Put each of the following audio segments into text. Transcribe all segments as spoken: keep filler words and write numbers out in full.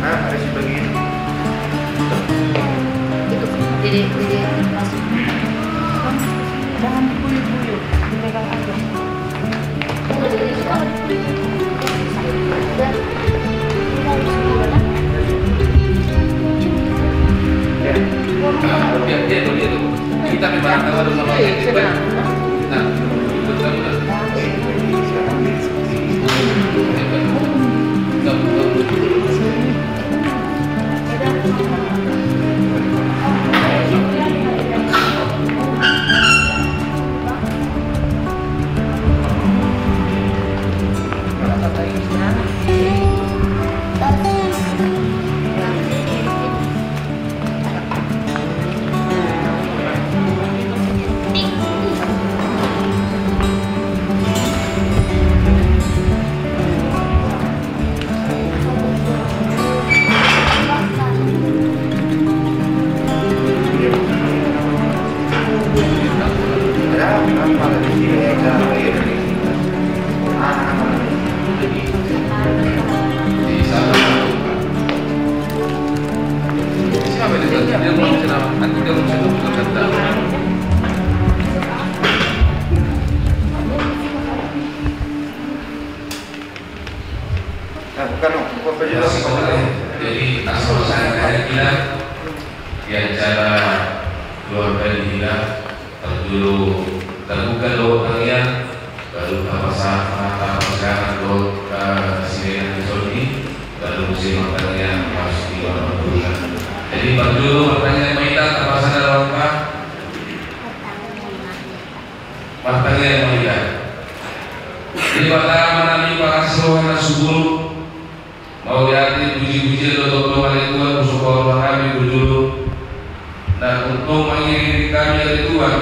Nah, ada si bagian. Dede, dede, masuk. Jangan diguyur-guyur, dipegang aja. Ya. Dia, dia tuh, dia tuh. Kita memang tahu ada sama. Iya, sedang. Nah, ikut kami lah. Nah, bukan, no. Jadi, asal saya kira di acara keluarga di Hila, parjolo tabuka do tangiang, baru tapasahat ma, tapasahat do, eh, sidenan di son i, baru muse ma tangiang, pas di luar panggungan. Jadi, parjolo ma tangiang ma hita, tapasahat do ma. Martangiang ma hita. Debata Amanami parasi roha na subur, mauliate, puji-pujian do tongtong ale Tuhan, husombahon ma hami tu jolo. Na tongtong mangiring hami ale Tuhan,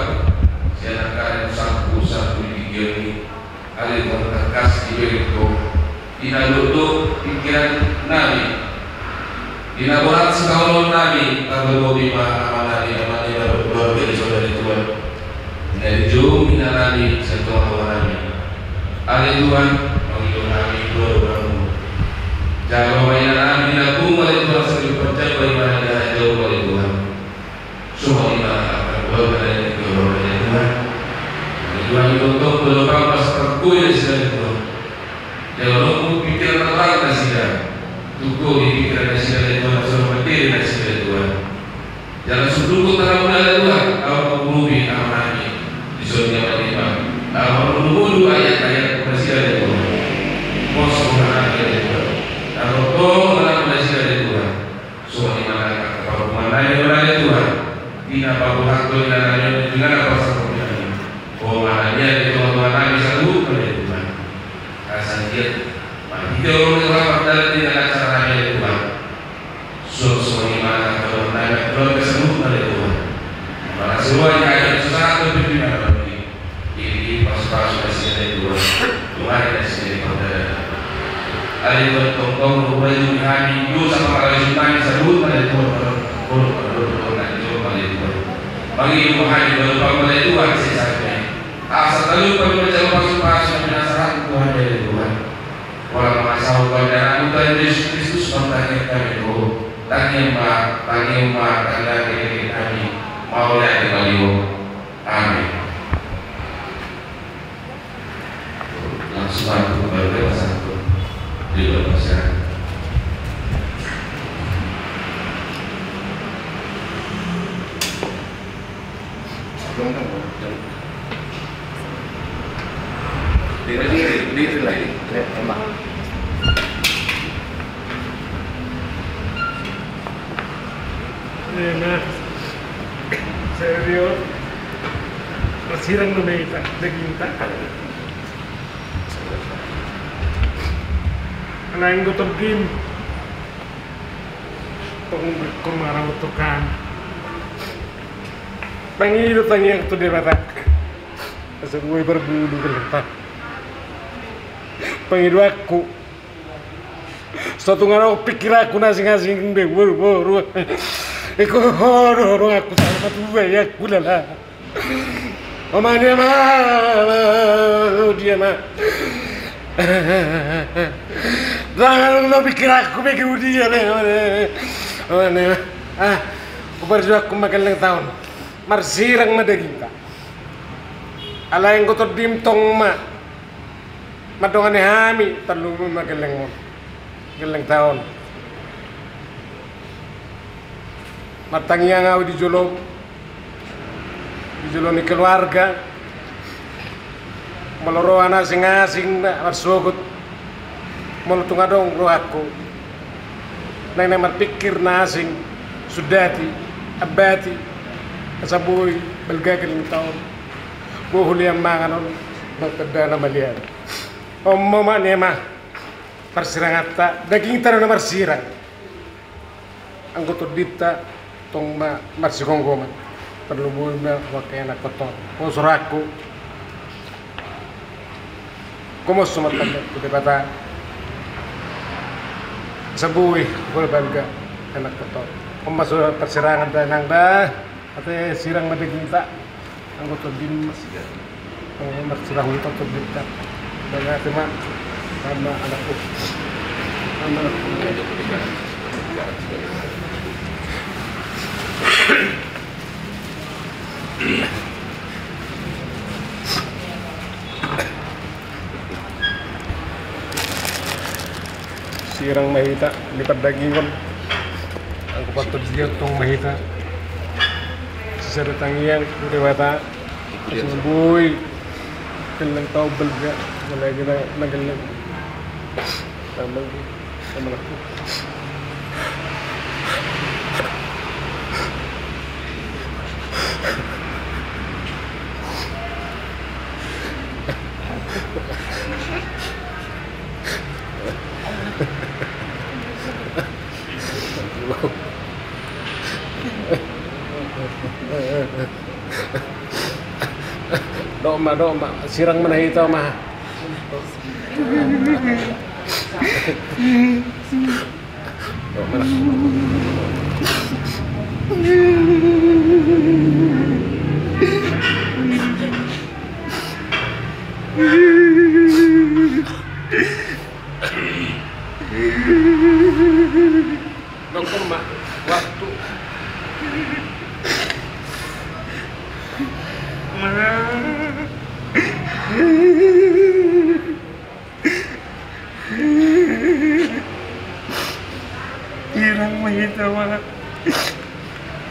sian angka ari na salpu-salpu di tingki on i. Ale Tuhan, tangkas dibereng Ho. Di na dok-dok pingkiran nami, di Napuran sitaonon nami, tarlumobi ma amanami, amanami na berkeluarga di son ale Tuhan. Na dijou inanami sian tongatonganami. Ale Tuhan, mangido hami tu adopanmu. Jalo ma inanami na gum ale Tuhan, sai diparjambar ibana di hajau ale Tuhan. Songon i ma angka keluarga na di keluarga ale Tuhan. Ale Tuhan, ingkon tongtong do pampas pargoi nasida ale Tuhan. Jalo nungnung pikiran na torang nasida. Tunggu di pikiran nasida ale Tuhan, songon mandiri nasida ale Tuhan. Jala sundukon tanganmu ale Tuhan, laho mangurupi amanami di son ni amanami. Laho mangurupi ayat-ayat nasida ale Tuhan. Pos rohanami ale Tuhan. Laho tongtong tanganmu nasida ale Tuhan. Songon i ma angka parhurungan nami ale Tuhan. Di na paboa hami inanami, di na pasahat nami. Ho ma ale Tuhan, ale Tuhan nami saluhut ale Tuhan. Asa dia, marhite roha ni roha mardalan di tengah acara nami ale Tuhan. Songon i ma angka parhurungan nami keluarga saluhut ale Tuhan. Marasi roha di hami, susahan tu pimpinanmi. Jadi, pasu-pasu nasida ale Tuhan. Tuhan nasida ale Tuhan. Ale Tuhan, tongtong roha di hami, dosa paralai nami saluhut ale Tuhan. Mangido hami, dosa paralai nami saluhut ale Tuhan. Asa talup hami manjalo pasu-pasu na pinasahatmu tu hami ale Tuhan. Pola mangasahon Tuhan Yesus Kristus, martangiang hami tu Ho. Tangiang ma, tangiang ma, tangiang ma hami. Mauliate ma di Ho. Amin. Langsung masuk ke Bapak Satu. Di luar masyarakat. Ena, serius. Marsirang do hita, dagingta. Alai anggo tondim, tong, tong marau tukang. Pangido tangiang tu Debata. Asa boi parbulu kereta. Pangidoanku. So tung adong pikiranku na asing-asing be, boru, boru. Iko ho do, do aku sama tu be, aku lala. Oma dia ma, dia ma. Jangan lo pikiranku be, dia be. Oma dia ma. Ah, ubar juga aku makan leng tahun. Marsirang ma dagingta. Alai anggo tondim tong ma mandongani hami, tarlumobi ma gellengmon, gellengta on. Martangiang ahu di jolo, di jolo ni keluarga. Molo roha na asing-asing na marsogot, molo tung adong rohangku, naeng na marpikir na asing, sundati, ambati, asa boi balga gellengta on. Bohul ia mangan on, martanda na malian. Omo ma ni ma parsiranganta, dagingta do na marsirang. Anggo tondinta tong ma marsigomgoman. Tarlumobi ma angka anakkon on. Ho sorangku. Gomos ma tanda tu Debata. Asa boi, boi balga anakkon on. On ma so parsirangan da nang da. Ate sirang ma dagingta. Anggo tondim, eh, marsirang hita tondinta. Mauliate ma. Ama anakku. Ama anakku. Sirang ma hita di pardagingon. Anggo patondion tong ma hita. Sisada tangiang tu Debata. Asa boi gellengta on balga. Apalagi na, na gelleng. Tambah. Dok ma, dok ma, sirang ma na hita ma. Dok ma na.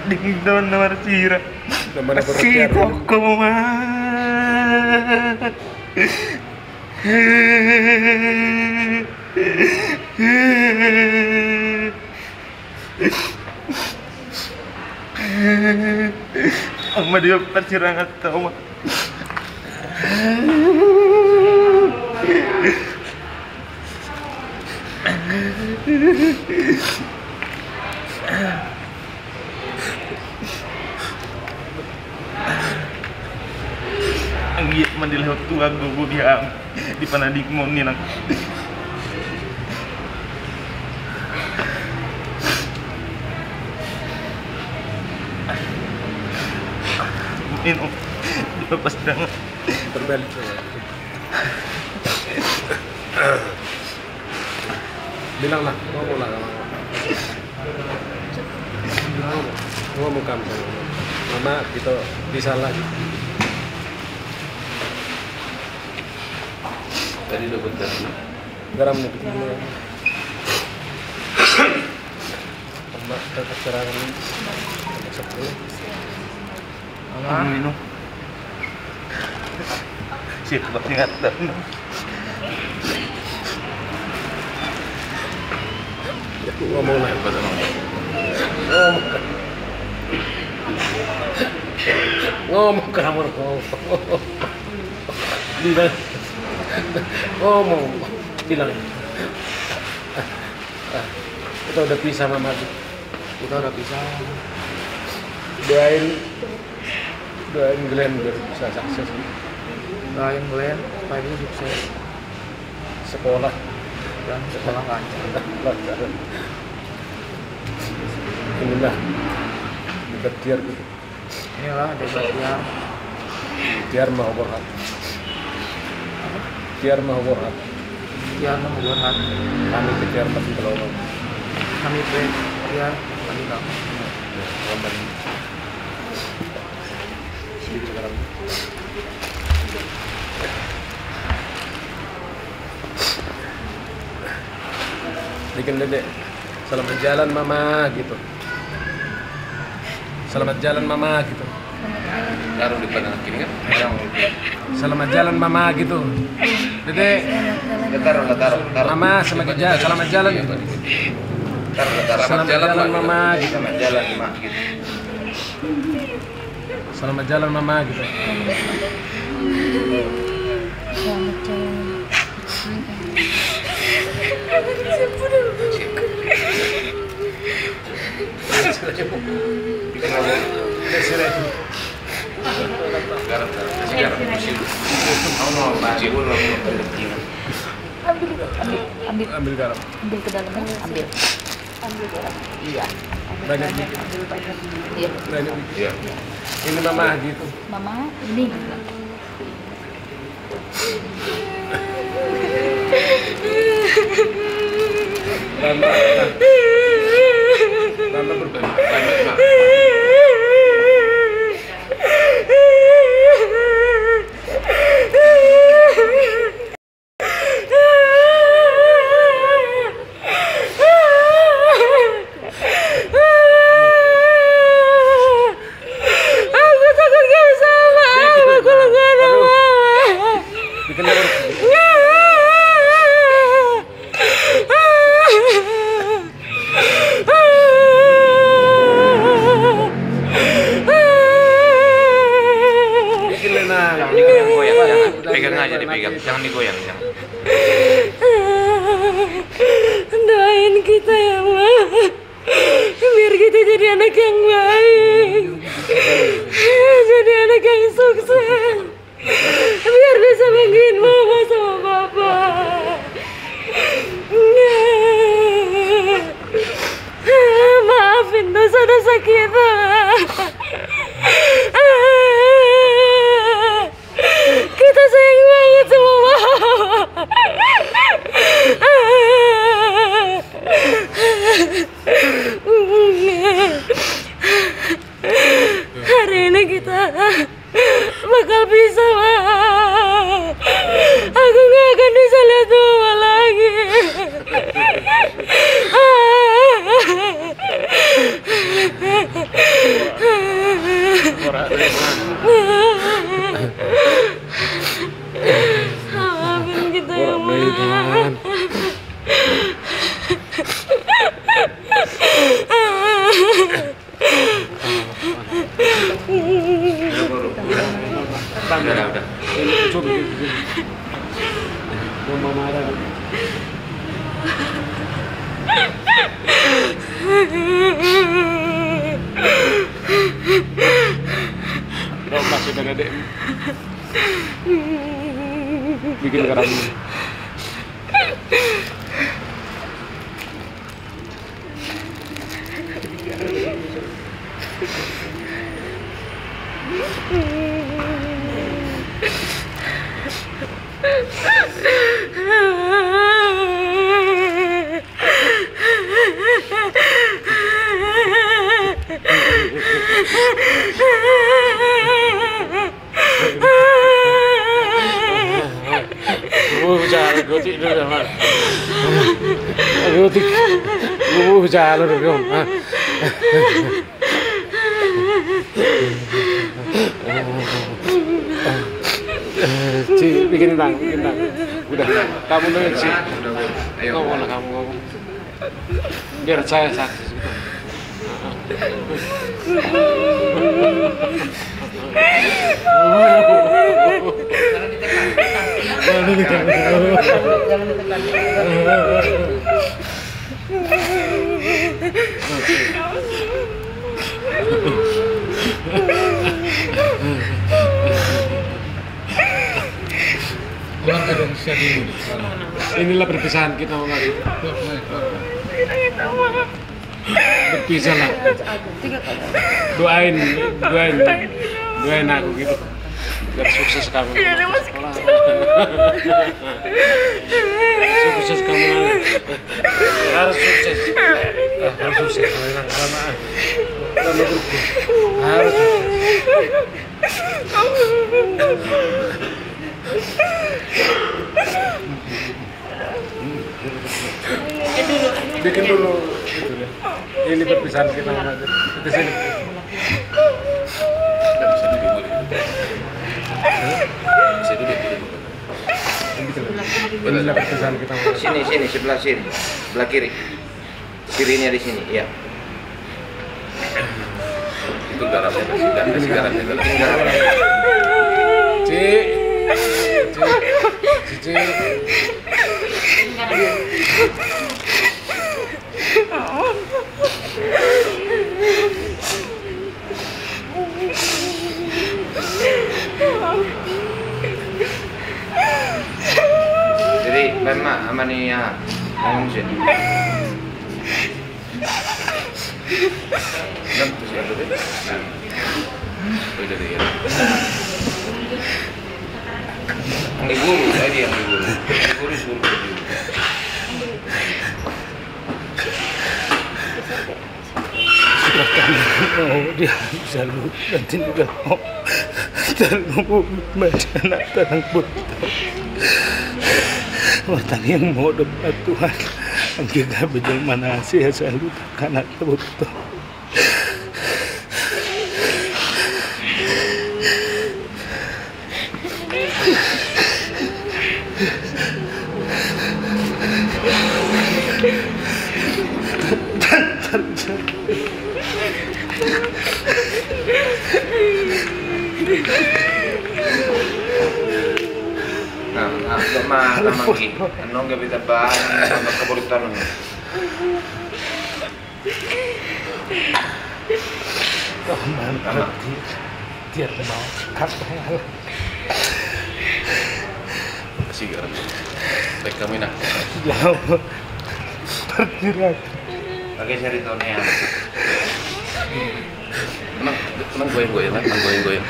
Dingin dohot na marsirang. Sitongko ma. Ama dia parsiranganta ma. Anggiat ma dilehon Tuhan gogo di hami di panandingmon ni nang. Minum. Dia pas dengan. Terbalik. Bilang lah, ngomong lah. Ngomong kamu. Mama, kita bisa lagi. Tadi udah bentar. Garam nih. Mama, kita sekarang ini. Sepuluh. Mama. Minum. Siap, Pak, ingat, Pak. Ngomong lah. Ngomong. Ngomong kamu, ngomong. Bilang. Ngomong. Bilang. Ah, kita udah pisah, Mama. Kita udah pisah. Doain, doain Glenn biar bisa sukses. Doain Glenn supaya bisa sukses. Sekolah. Dan sekolah lancar. Lancar. Inilah, dekat tiar gitu. Inilah desa Tiar. Tiar Mahaborhat. Tiar Mahaborhat. Tiar Mahaborhat. Kami ke Tiar Masih Belorong. Kami ke Tiar Masih Belorong. Ya, aman. Sini sekarang. Bikin, Dede. Selamat jalan, Mama, gitu. Selamat jalan, Mama, gitu. Taruh di depan anak ini kan. Selamat jalan, Mama, gitu. Dede. Taruh, taruh, taruh. Mama, selamat ja-, selamat jalan, gitu. Taruh, taruh. Selamat jalan, Mama, gitu. Selamat jalan, Ma, gitu. Selamat jalan, Mama, gitu. Selamat jalan. Garam, garam. Kasih garam. Kasih garam. Ambil, ambil, ambil. Ambil garam. Ambil ke dalam, ambil. Ambil garam. Iya. Ambil banyak, banyak, ambil banyak. Iya. Banyak. Iya. Ini Mama gitu. Mama, ini. Mama, Mama berbagi. Aku takut gak bisa, Mak. Aku takut gak bisa, Mak. Jangan digoyang, jangan. Pegang aja, dipegang. Jangan digoyang, jangan. Doain kita ya, Ma. Biar kita jadi anak yang baik. Jadi anak yang sukses. Biar bisa banggain Mama sama Papa. Maafin dosa-dosa kita. Kita sayang banget sama Mama. Hari ini kita bakal pisah, Ma. Aku nggak akan bisa lihat Mama lagi. Adek. Bikin garam. Gue jalan, gue tidur, Mak. Gue tidur. Gue jalan, gue. Ci, bikin, Bang, bikin, Bang. Udah, kamu dulu, Ci. Ayo. Kamu, kamu, kamu. Biar saya saksi. Inilah perpisahan kita, Bang. Berpisah lah. Doain, doain, doain aku gitu. Biar sukses kamu. Iya, dia masih kecil. Sukses kamu. Harus sukses. Ah, harus sukses. Harus sukses. Bikin dulu itu deh. Ini perpisahan kita sama aja. Kita sini. Ini perpisahan kita sama aja. Sini, sini, sebelah sini. Sebelah kiri. Sirinya di sini, iya. Itu garamnya, kasih garam, kasih garamnya dulu. Ci. Ci. Ci. Jadi, baen ma, ama ni, aha, ngomong sini. Nah. Oh, jadi, ya. Yang di guru, tadi yang di guru. Yang di guru, suruh pergi. Sudah kami mau dia selalu dan tinggal mau selalu mau anak tanang pun. Bertanya mau doa Tuhan. Kita bejel mana sih selalu anak pun. Nah, nah, untuk ma, nah, mangki. Anong gabe tamba, anong gabe kaburutan. Aman. Aman. Dia, dia mau. Apa yang alam? Kasih garam. Baik, kamu enak. Jauh. Bergerak. Pakai seri tone ya. Emang, emang goyang-goyang, emang goyang-goyang.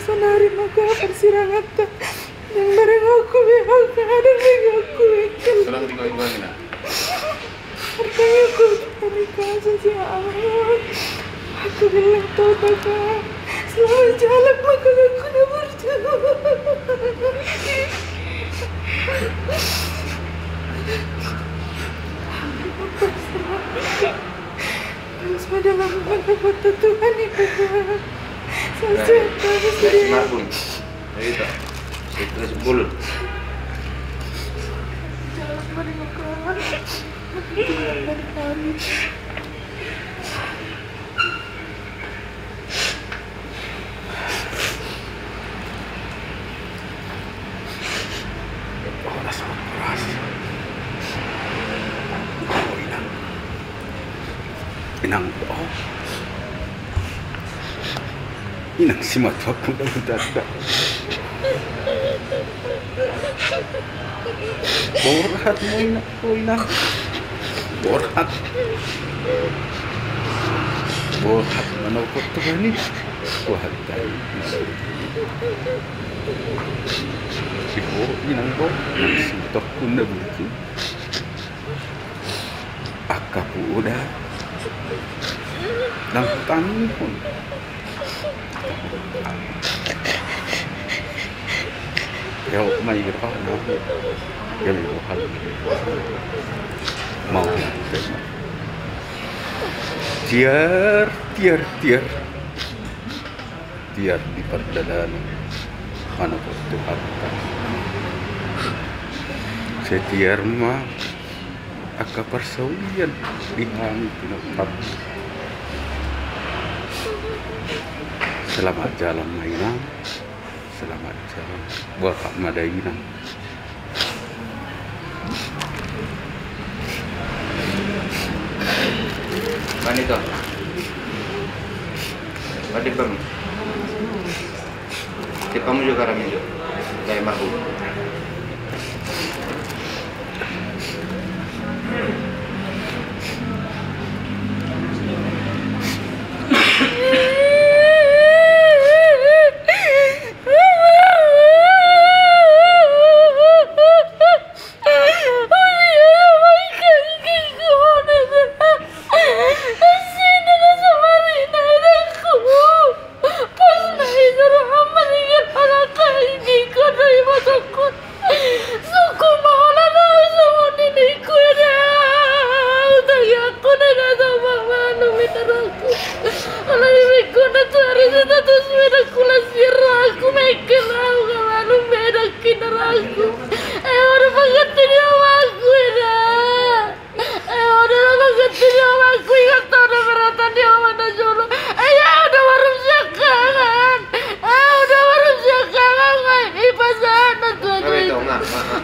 Saonari ma persirangan ta. Nang barang aku be, aku ada be, aku be. Tenang, di kau, di kau, Nina. Artanya aku dari kasih si Aman. Aku bilang tau tak. Selamat jalan, maka aku udah berjuang. Foto Tuhan itu. Nah, stres, stres, stres. Marbun. Nah, itu. Stres mulut. Jangan menengok kawan. Jangan menengok kawan. Horas, horas. Oh, inang. Inang, oh. Inang, simatuak pun dah. Borhat mo inang. Oh, inang. Borhat. Borhat manopot Tuhan i. Borhat tai. Si bo, inang bo. Si tokun na buku. Angka poda. Nang tangi pun. Yo, mai gepa na. Yo, mai gepa. Mau. Tiar, tiar, tiar. Tiar di pardalanan. Manopot Tuhanta. Sai tiar ma. Angka parsaulian di hami pinungkap. Selamat jalan ma inang. Selamat jalan. Buat Pak Mada inang. Manito. Mati bang. Tipa mu jo garam i jo. Garam aku. Eh, udah lah, bagas di rumahku, ingat tau udah beratan di rumah na jolo. Eh, ya, udah warung siangkangan. Eh, udah warung siangkangan, ngai. Ih, pasaan aku, aku.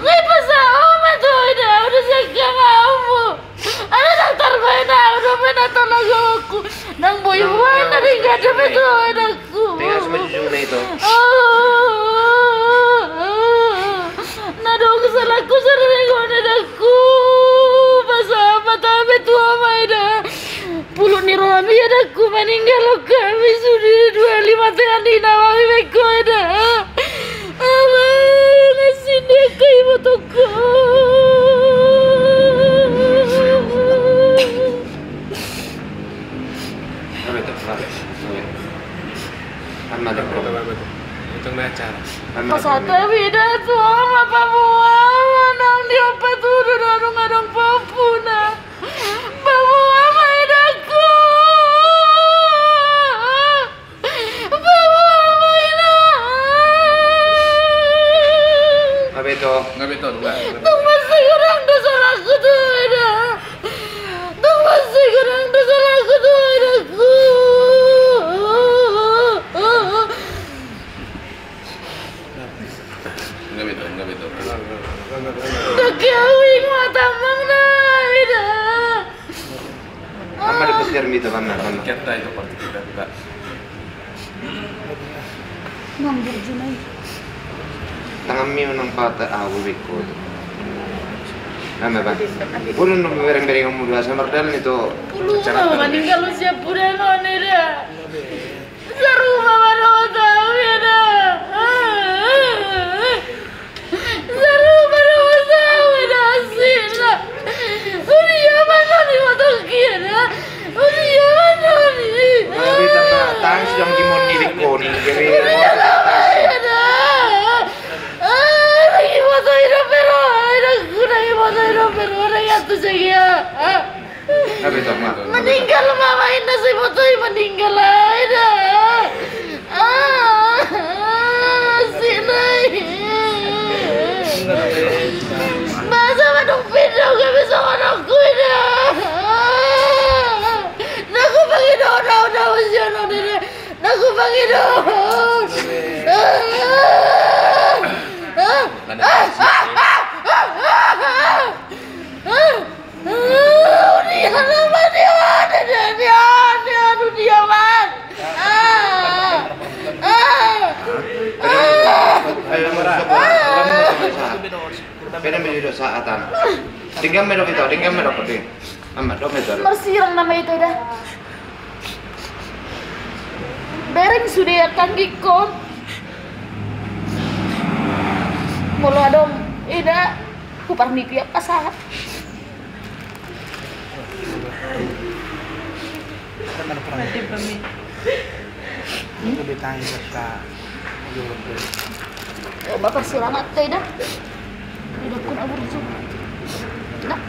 Ngai, pasaan, oh, mati, udah, udah siangkangan, kamu. Ada dokter, main, ah, udah main, atau lagu aku. Nang boy, mana nih, nggak ada betul, ada. Tengah sama jujung na itu. Na dong salahku sering on adakku. Pas apa tabe tua mai da. Pulut ni rohami adakku maninggal kami sudah dua lima tean di nawami beko da. Abang asin dia kai motoko. Apa itu? Apa itu? Kan ada program. Itu nggak acara. Kan ada program. Pas ada beda tuh, apa buah, nang dia apa tuh, udah ngadong-ngadong papu, nah. Papu apa itu? Papu apa itu? Apa itu? Nggak betul, nggak. Tuh masih kurang dosa aku tuh, ada. Tuh masih kurang dosa aku tuh, ada. Nggak betul, nggak betul. Nggak kiawing mata mang na, ida. Apa di petir itu, Bang? Kita itu partai kita, kita. Nang burjuna i. Tangan mi nang patah, ah, beko. Nama, Bang? Burung nang bereng-bereng kamu dua sama dalam itu. Puluh, maninggal usia pura, mana dia? Sarupa ma dosa au, ia da. Sarupa ma dosa au, ia da, asina. Udia ma noni motongki, ia da. Udia ma noni. Tapi tangan, tangan sudah gimon ni, beko ni. Jadi, udia ma, ia da. Ah, lagi foto hidup, pero. Lagi foto hidup, pero. Lagi atu saja. Ah. Meninggal mama, inna si botoi meninggal ai da. Ah, si nai. Masa madung pindah gabe songon aku ida. Naku pangido, udah, udah, udah, udah. Naku pangido. Ah, ah, ah, ah, ah, ah. Pede me do saat an. Denggan me do ito, denggan me do pede. Amat do me do. Marsirang nama ito da. Bereng sude tanggikkon. Molo adong ida huparnipi apa sahat. Mati kami. Itu ditangis serta. Bapak selamat teh dah. Didokun abur juga. Nah.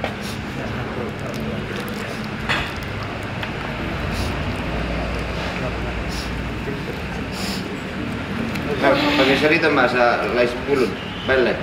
Nah, pakai cerita masa lai sepuluh. Balik.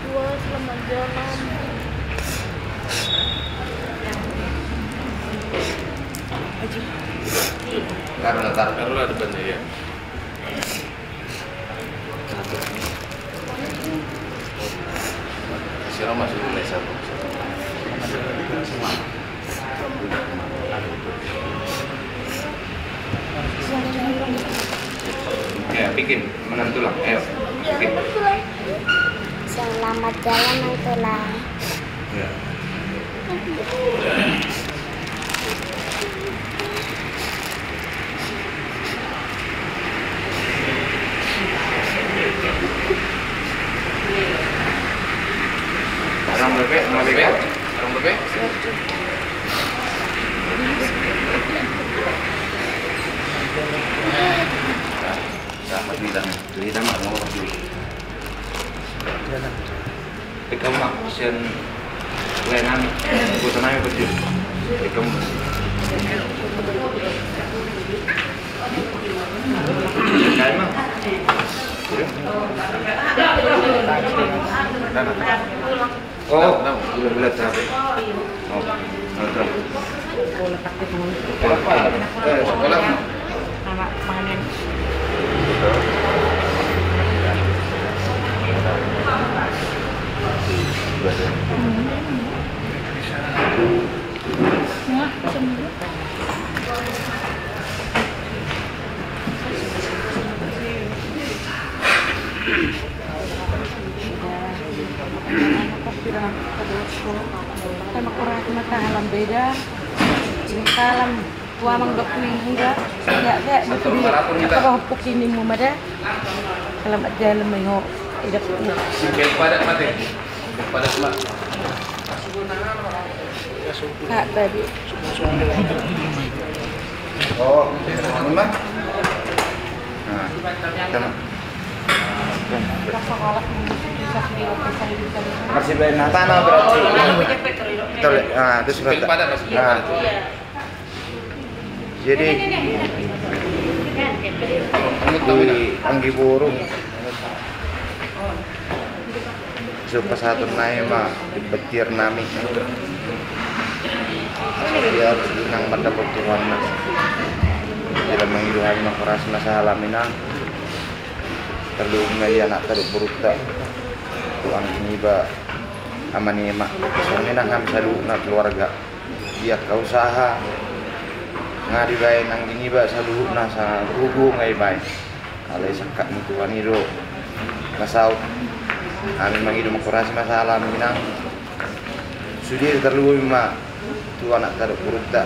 Dua, selamat jalan. Taruh, taruh. Taruhlah depannya, ya. Sira masuk dulu, Nesa. Ya, bikin, menang tulang, ayo. Bikin. Selamat jalan, Nang Tulang. Ya. Orang berpe, orang berpe, orang berpe. Sama bilang, cerita mah mau pergi. Ikaw ma, sian lae nami, anggota nami, Pak Jun. Ikaw ma. Sian lae ma. Oh, gula-gula cabe. Oh, mantap. Bola praktek dulu. Bola apa? Eh, sekolah. Nama panganan. Nah, semua. Tama kurang mata halam beda. Salam. Tua mang dok minggu da. Ya, ya, betul. Apa kau pukini mu mada? Alamat jalan mai ho. Tidak. Simpel padat mate. Simpel padat mate. Kak tadi. Oh, memang. Nah, tenang. Masih banyak tanah berarti. Kita lihat, ah, itu surat. Nah. Jadi di anggi burung. So pasahaton nai ma di petir nami. Biar inang mandapot Tuhan na. Jadi mangido hami ma horas na sahalami nang. Terlebih na di anak tadi berutta. Tuhan ini ba ama ni ma. Songon i nang hami saluhutna keluarga. Di angka usaha. Nga dibaen anggi niba saluhutna, saluhut nga dibaen. Alai sangkap ni Tuhan i do na saut. Hami mangido mangkorasi ma sahalam, Inang. Sude tarlumobi ma tu anakta dohot borunta.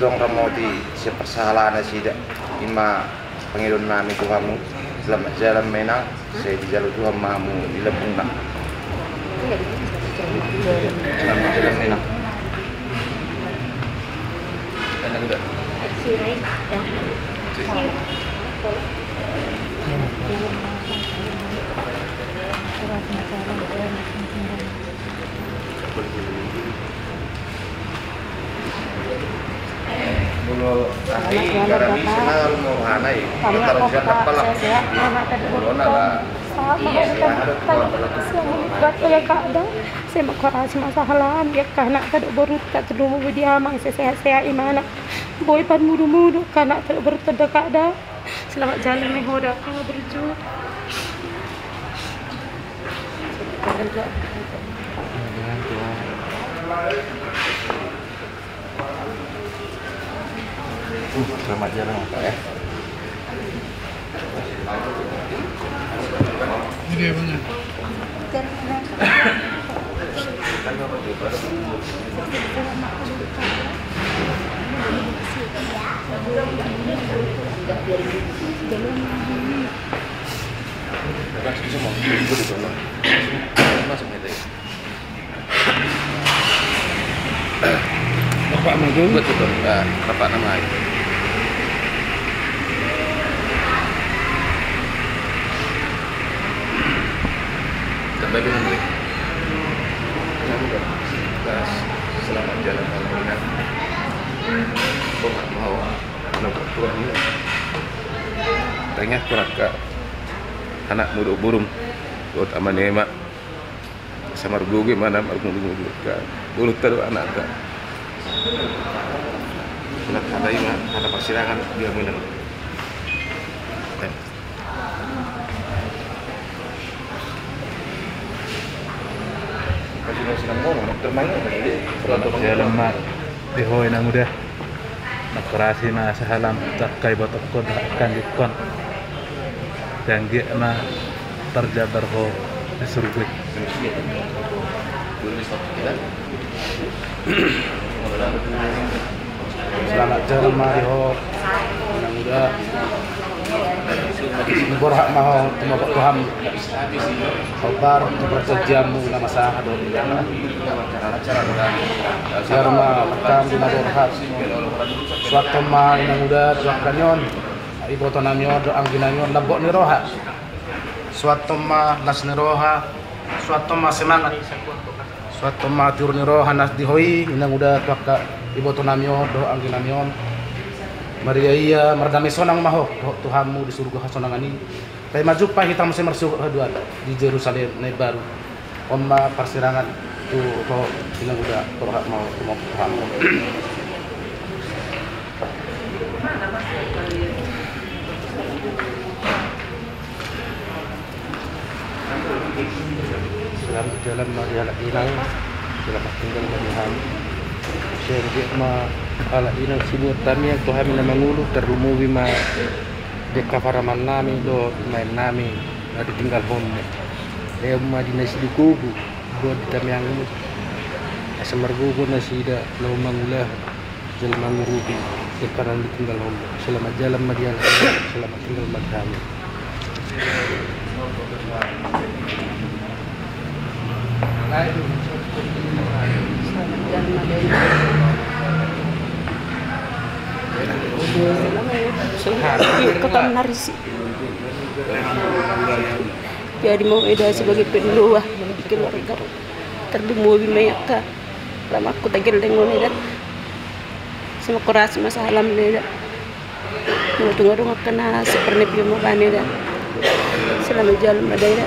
Tong ramoti sian parsahalana nasida. I ma pangidoan nami tu hamu. Selamat jalan ma, Inang. Sai dijalo Tuhan ma hamu di lambungna. Selamat jalan ma, Inang. Molo ahai, garam i, selamat jalan, Bapak. Kami, apakah sehat-sehat, anakta dohot borunta? Sahat ma hamu, Bapak. Sai mangkorasi ma sahalam di angka anakta dohot borunta, tarlumobi di amang, sai sehat-sehat i ma, anak. Boi parmudu-mudu angka anakta dohot borunta, Bapak. Selamat jalan ma ho da, berjuang. Selamat jalan, Pak, ya. Ini dia, Bang, ya. Bapak Madu. Betul, betul. Nah, Bapak nama. Tambah bilang dulu. Selamat jalan, Bang. Bang, mau. Anak Tuhan ini. Tengah kurang, Kak. Anakmu dohot borum. Dohot ama ni ma. Sai margogo ma na marmudu-mudu, Kak. Borunta dohot anakta. Hata i ma, hata parsirangan di hamu, Inang. Selamat jalan ma di ho, Inang Uda. Mangkorasi ma sahalam tu angka ibotongkon dohot angka anggikkon. Sai anggiat ma tarjabar ho di surgo i. Selamat jalan ma di ho, Inang Uda. Borhat ma ho tumompa Tuhan. Hombar tu parjanjianmu na masa dohot. Biar ma makan di na borhat. Suanton ma, Inang Uda, tu angka ni on, ibotonami on dohot angginami on, lambok ni roha. Suanton ma las ni roha. Suanton ma semangat. Suanton ma tiur ni roha na di ho i, Inang Uda, tu angka ibotonami on dohot angginami on. Marria-ia, mardame sonang ma ho dohot Tuhanmu di surgo hasonangan i. Paima jumpa hita muse marsogot haduan di Jerusalem na imbaru. On ma parsirangan tu ho, Inang Uda, borhat ma ho tumompa Tuhanmu. Selamat jalan ma di halak inang, selamat tinggal ma di hamu. Sai anggiat ma halak inang sinuan tamiang tu hami na mangolu, tarlumobi ma di angka paramannami dohot umbaennami na ditinggalhonmu. Lehon ma di na sigogo-gogo dohot di tamiangmu, asa margogo nasida laho mangulahon jala mangurupi di angka na ditinggalhonmu. Selamat jalan ma di halak, selamat tinggal ma di hamu. Selamat jalan ma di hamu. Selamat. Iya, kota Menarisi. Jadi mau eda sebagai pendoa di keluarga. Tarlumobi ma i angka parumaenku tagal dengan eda. Sai mangkorasi ma sahalam eda. Mau tunga-tunga kena seperti pion mau bane eda. Selamat jalan ma eda.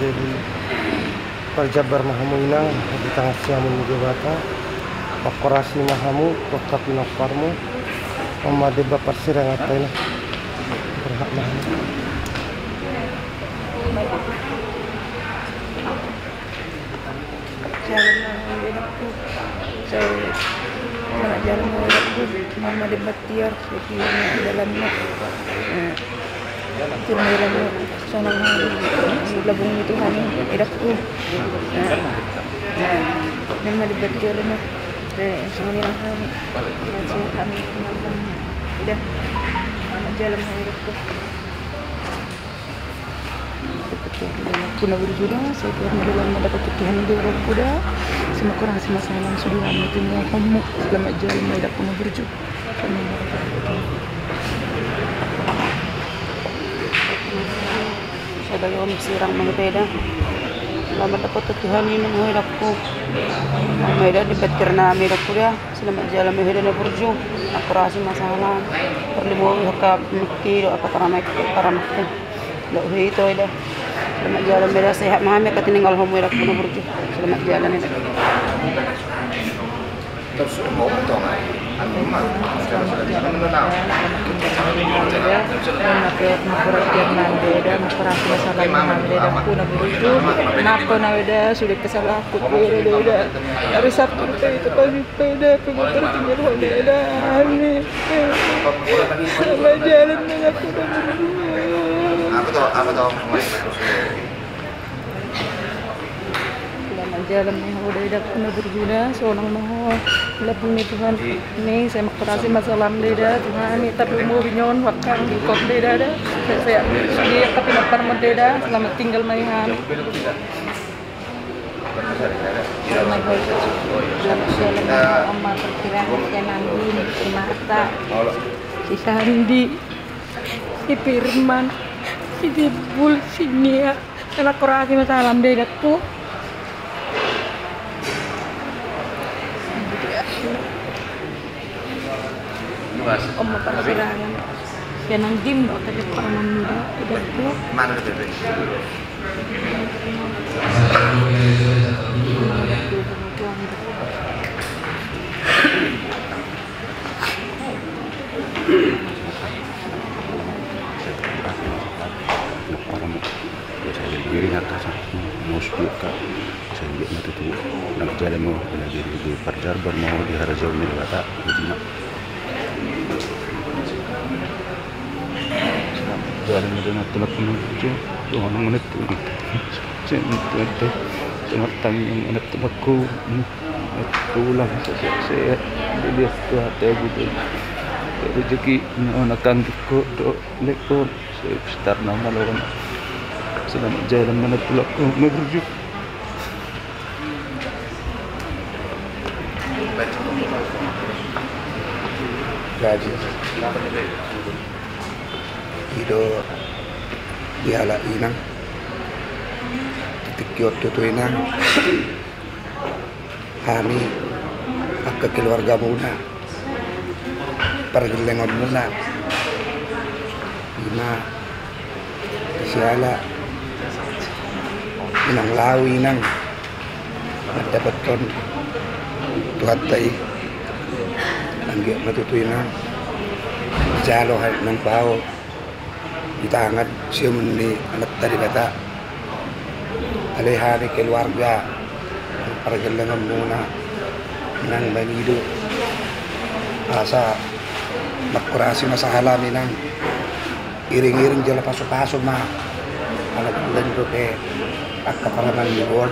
Jadi, parjabar ma hamu inang di tangan siamun ni Debata. Mangkorasi ma hamu, tongka pinomparmu. Oma di bapak sirang apa ini? Berhak mana? Jalan ma ho edakku. Sai, na jalan ma ho edakku. Mama di batiar, sai dalan ma. Eh, tir ma jalan ma. Sonang ma ho di lambung ni Tuhan i, edakku. Eh, eh, mama di batiar ma. Eh, songon i nang hami. Eh, sehat hami. Ida. Jalan ma ho edakku. Puna burju da, sai puna dalan ma dapot Tuhan i di rohangku da. Sai ma kurang, sai ma salam sude hami tu rohangmu. Selamat jalan ma eda puna burju. Sada om sirang ma ho eda. Selamat dapot Tuhan i ma ho edakku. Ma eda di batiar nami edakku da. Selamat jalan ma ho eda na burju. Akur asi masalah. Perlu mau ka miki do apa para miki, para miki. Dohot ho eda. Selamat jalan ma eda, sehat ma hami, angka tininggalhonmu eda puna burju. Selamat jalan eda. Terus mau tong ai. Anu ma. Eda, akur asi masalah ma ho eda puna burju. Maaf ho na eda, sude kesalahanku eda. Hari Sabtu eda, itu pagi eda, pemikir tinggal ho eda. Ani. Selamat jalan ma ho eda puna burju. Apa tuh? Apa tuh? Selamat jalan ma ho eda puna burju da, sonang ma ho. Lambung ni Tuhan i, sai ma kurang asi masalam eda, Tuhan i, tapi mau binyon wakang ikot eda da. Saya, saya, dia tapi lapar ma eda, selamat tinggal ma i hami. Selamat jalan ma ho, Oma, perkiraan, si Nandi, si Marta, si Sandi, si Firman, si Dibul, si Nia. Akur asi masalam eda edakku. Oma parsirangan. Si Nandi do, tapi paman muda edakku. Sai giot ma tutu, nang jalan ma ho, lagi di parjarbon ma ho di harajaon ni Debata. Jalan ma ho, nang tulak ma ho, tulang ma ho, tulang ma ho. Tulang, sehat-sehat, dilihat Tuhan, tegu, rejeki, na, na tanggiko do, lekon. Sekitar nama lawan. Selamat jalan ma ho, tulak ma ho, ma burju. Jadi, i do dialap inang. Di tingki on tutu inang. Hami angka keluargamuna, pargellengonmuna, ima siala inang laho inang mandapothon Tuhanta i. Anggiat ma tutu inang jalo hami nang bao di tangan siamun ni Amanta Debata. Alai hami keluarga pargellengonmuna, inang, mangido asa mangkurasi ma sahalami, inang. Iring-iring jala pasu-pasu ma anak bulan dope angka parumaen ni on,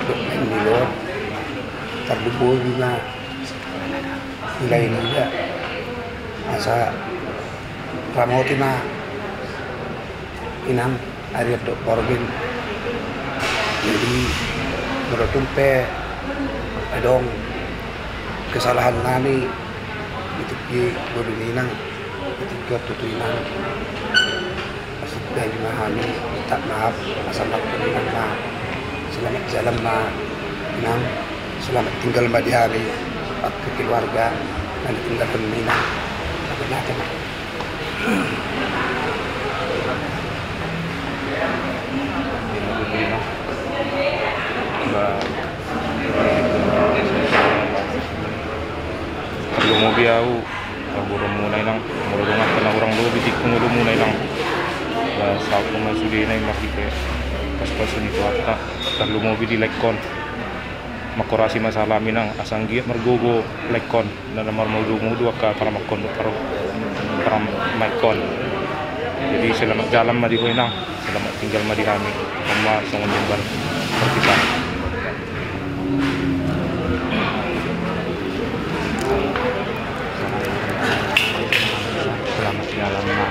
dohot ni on. Tarlumobi ma Ulaon i da asa ramoti ma inang ari on dohot borngin. Jadi molo tung pe adong kesalahan nami di tingki ngolu ni inang, di tingki on tutu inang. Asa baen ma hami minta maaf, asa martangiang ma. Selamat jalan ma inang, selamat tinggal ma di hami, waktu keluarga na tinggal ma inang. Apa nate ma. Ba, tarlumobi ahu. Parboruonmuna inang, molo dongan na hurang lobi tingki ngolumuna inang. Ba saut ma sude inang marhite pasupasu ni Tuhanta, tarlumobi di laengkon. Mangkorasi ma sahalami inang, asa anggiat margogo laengkon, na marmudu-mudu angka paramaenkon dohot par-, paramaenkon. Jadi selamat jalan ma di ho inang. Selamat tinggal ma di hami. Oma songon jembar perpisahan. Selamat jalan ma.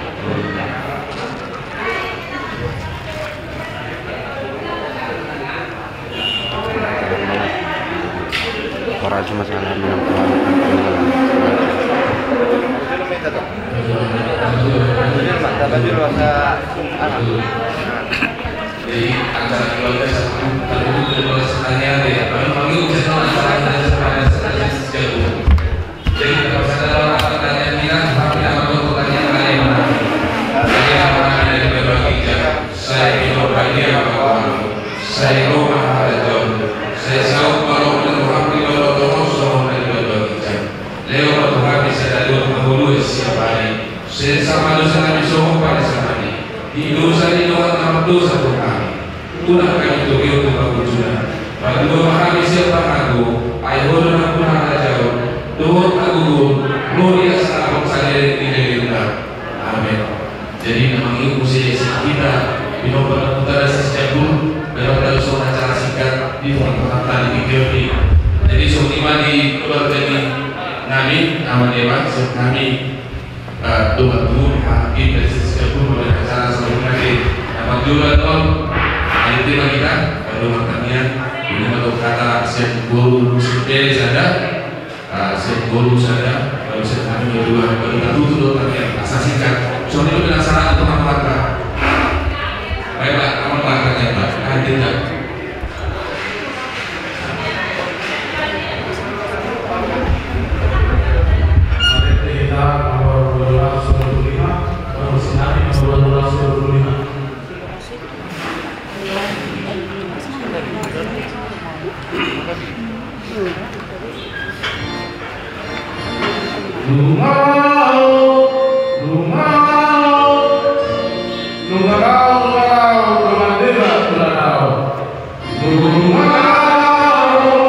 Ora cuma salah minum. Jadi acara keluarga satu tertutup dengan pertanyaan ya. Kalau panggil channel acara kita semuanya. Jadi kita persilakan orang pertanyaan kita, tapi nama tuh pertanyaan kalian mana? Kalian mana dari berbagi jam? Saya minum bagian apa? Sai ro ma harajaon, sai saut ma roha ni roham di bagasan tonga songon na di bagasan ginjang. Lehon ma tu hami sadari on hangoluan siapari. Sesa ma dosanami songon panesanami di dosa ni dongan na mardosa tu hami. Unang hami togihon tu pangunjunan. Palua ma hami sian pangago, ai Ho do nampuna harajaon dohot hagogoon, gloria saleleng ni lelengna. Amen. Jadi na mangihut muse sian hita, pinompar na huta dasi sijabur, dalam dalam songon acara singkat di tengah-tengah tadi di Gerdi. Jadi songon i ma di keluarga ni nami, nama dia ma, siap nami, eh, doa tuh, hakim dari sijabur, pada acara songon i ma di, nama juga non, nanti ma hita, pada pertanyaan, ini ma tu hata siap guru, sepele saja. Ah, siap guru sada, lalu siap kami berdua, baru kita tutup dulu tadi ya, asa singkat. Soalnya itu penasaran itu teman-teman, Pak. Baik, Pak, teman-teman, Pak, ya, Pak. Hadir, Pak. Mari kita nomor dua belas dua puluh lima, nomor sinari nomor dua belas dua puluh lima. Nunga ro, nunga ro, nunga ro, nunga ro, nunga ro,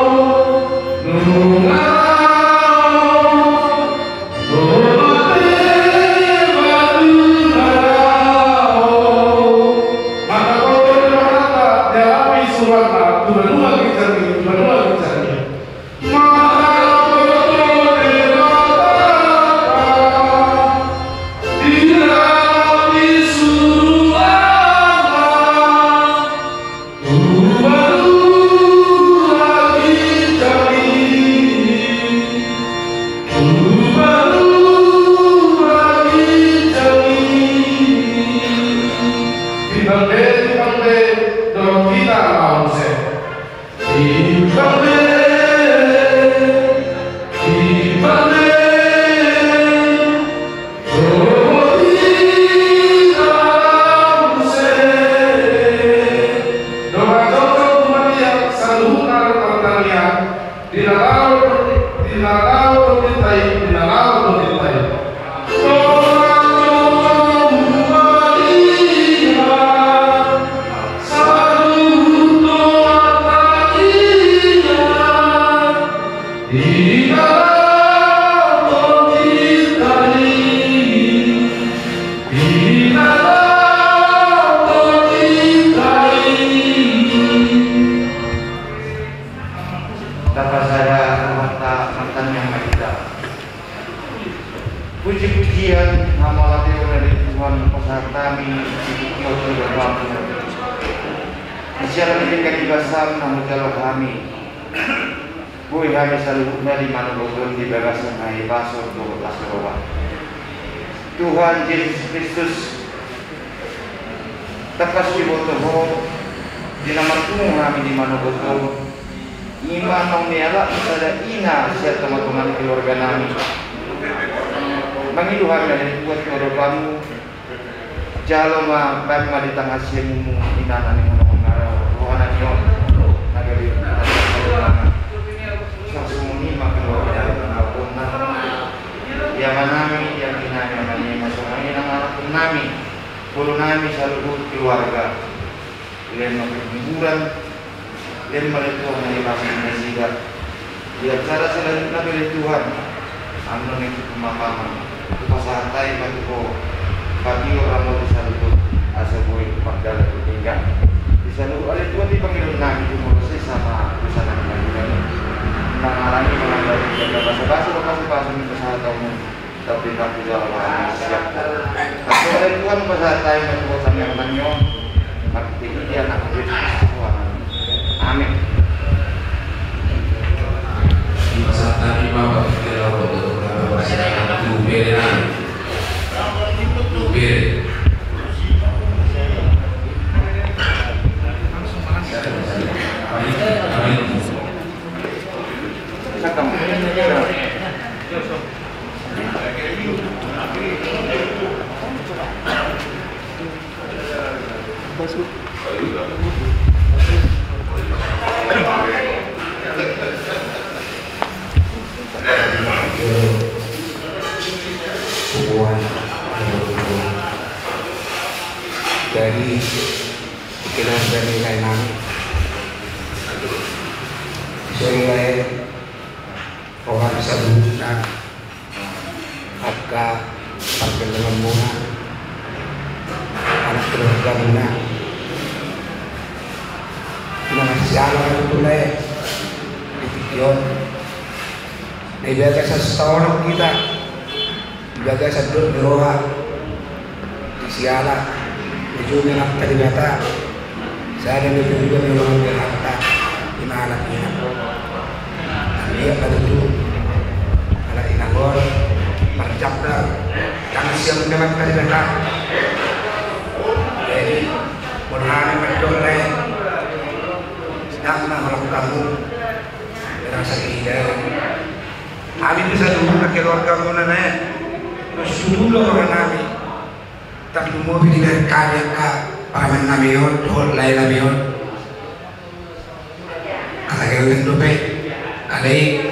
nunga ro. Timbang be, timbang be, dong kita mau se. Timbang be, timbang be. Di dalam tonggi tadi, di dalam tonggi tadi. Tapasada Tuhanta, martangiang ma hita. Puji-pujian, hamauliateon na di Tuhan, pasahat hami di tingki on tu Bapa. Di siala ni denggan ni basam na hujalo hami. Boi hami saluhutna di manogot on di bagasan hahipason dohot las ni roha. Tuhan Jesus Kristus, tangkas huboto Ho, di na marpungu hami di manogot on, i ma naung nialap sada ina sian tonga-tonga ni keluarga nami. Mangido hami na di tuat tu adopanMu, Jalo ma, baen ma di tangan siamunMu, inang na ninghophop ni roha nami on, na gabe na sasumuni ma keluarga na pangalaona. Di amanami, di angginami, amanami, songon i nang anakkonnami, boru nami saluhut keluarga. Lehon ma kemakmuran, lehon ma ale Tuhan na ipasu nasida. Di acara selanjutna pe ale Tuhan, annon nang tu pemakaman, hupasahat hami ma tu Ho, patiur ma Ho di saluhut, asa boi mardalan tu pinggan. Di saluhut ale Tuhan di pangidoannami, tu molo sesa ma dosanami na di bagasan. Nang alani manang basa-basa, dohot pasupasu ni pasahat Ho. Tapi aku jalo hami siap. Aku ale Tuhan pasahat hami ma tu Ho sanggar nami on. Marhite Anak Kristus Tuhan. Amin. Dipasahat hami ma, Bapak, tu bere nami. Tu bere. Amin. Amin. Jadi, keluarga ni lae nami, keluarga ni lae, roha ni saluhutna, angka pargellengonmuna, anak keluargamuna. Na marsiala ma tutu, lae, di tingki on. Na di bagasan saonang hita, di bagasan dohot ni roha, di siala ni jumena Amanta Debata, sada ni pembuka ni roha ni Debata, ima anak inang. Ia patutu anak inang on marjambar, jangan siap dengan Amanta Debata. Jadi, molo hami mandok, lae, sedang na holan hamu, merasa kehilangan. Hami pe saluhutna keluargamuna, lae, masitutu do rohanami. Tarlumobi dibahen hami angka paman nami on dohot lae nami on. Ala gelleng dope. Alai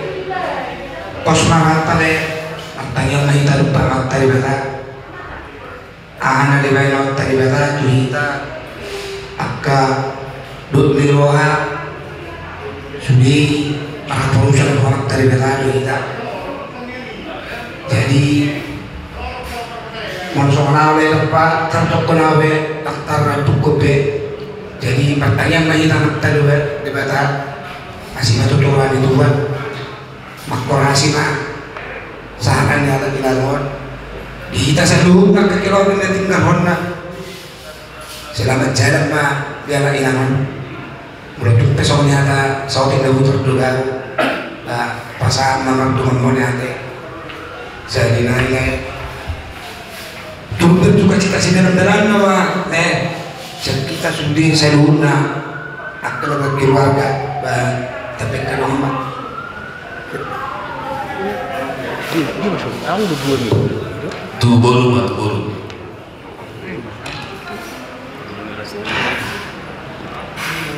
pos ma hata, lae, martangiang ma hita tu Amanta Debata. Aha na dibahen Amanta Debata tu hita, angka dohot ni roha, sude marhaporusan Amanta Debata tu hita. Jadi, molo songon au, lae, dompak tartongkon au be, ndang tartongkon be. Jadi, martangiang ma hita tu Amanta Debata, asi ma tutu roha ni Tuhan. Mangkorasi ma sahat ni anak inang on. Di hita saluhutna keluarga na tinggalhonna. Selamat jalan ma di anak inang on. Molo tung pe songon i hata saotik na hutor do gabe, ba, pasahat ma mardongan mauliate. Jadi na i, lae. Turut berduka cita sidalan-dalanna ma, lae. Sian hita sude saluhutna, angka keluarga, ba, tapekka do ma. Dia, dia masuk anggo dua minggu. Tu boru ma, tu boru.